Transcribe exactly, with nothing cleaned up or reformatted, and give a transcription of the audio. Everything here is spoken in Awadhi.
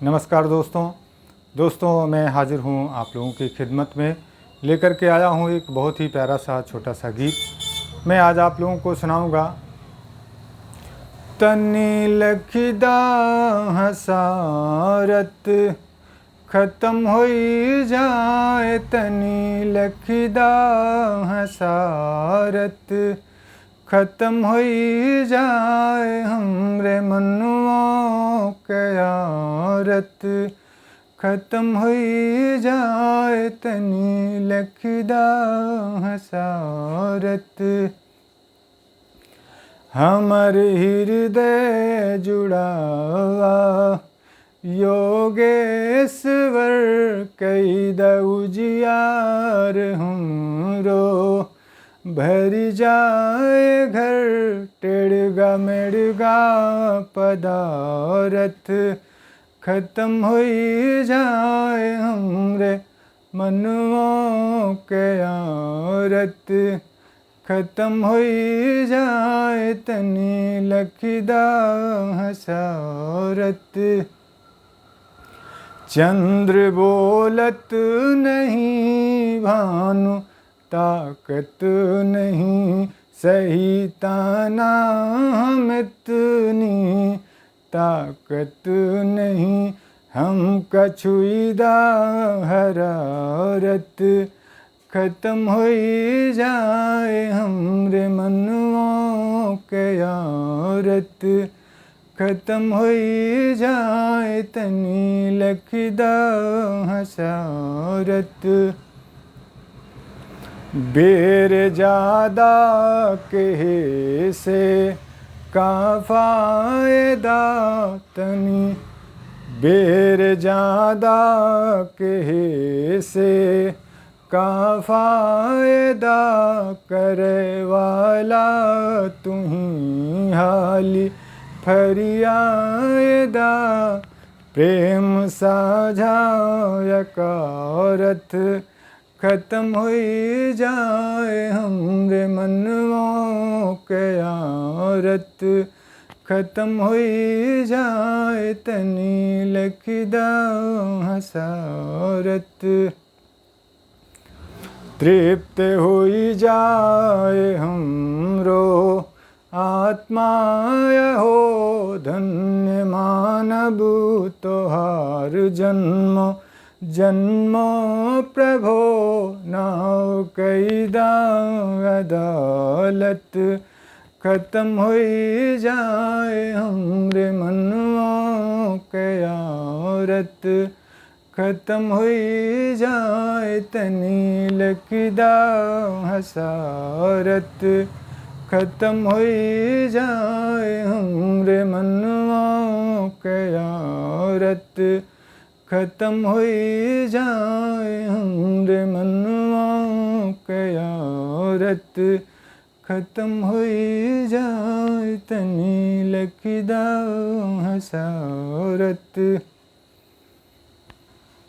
नमस्कार दोस्तों। दोस्तों, मैं हाजिर हूँ आप लोगों की खिदमत में, लेकर के आया हूँ एक बहुत ही प्यारा सा छोटा सा गीत। मैं आज आप लोगों को सुनाऊँगा। तनी लखिदा हसारत खतम होई जाए, तनी लखिदा हसारत खतम होई जाए, हमरे मनवो के आरत खतम होई जाए, तनी लखिदा हसारत। हमर हृदय जुड़ावा योगेश्वर, कई द उजियार हमरो, भरि जाए घर टेड़गा मेड़गा पदारथ खतम होई जाए, हमरे मनवो के आरत खतम होई जाए, तनी लखिदा हसारत। चंद्र बोलत नहीं भानु ताकत नहीं, सही ताना हम इतनी ताकत नहीं, हम कछुईदा हरारत खतम होई जाए, हमरे मनवो के आरत खतम होई जाए, तनी लखिदा हसारत। बेर ज्यादा कहे से का फायदा, तनी बेर ज्यादा कहे से का फायदा, करे वाला तुही हाली फरियादा। प्रेम साझा यकारत खतम होई जाए, हमरे मनवो के आरत खतम होई जाए, तनी लखिदा हसारत। तृप्त होई जाए हमरो आत्मा यहो, धन्य मानब तोहार जन्मो जन्मो प्रभो। नाव कई दा अदालत खतम होई जाए, हमरे मनवो के आरत खतम होई जाए, तनी लखिदा हसारत खतम होई जाए, हमरे मनवो के आरत खतम होई जाए, हमरे मनवो के आरत खतम होई जाए, तनी लखिदा हसारत।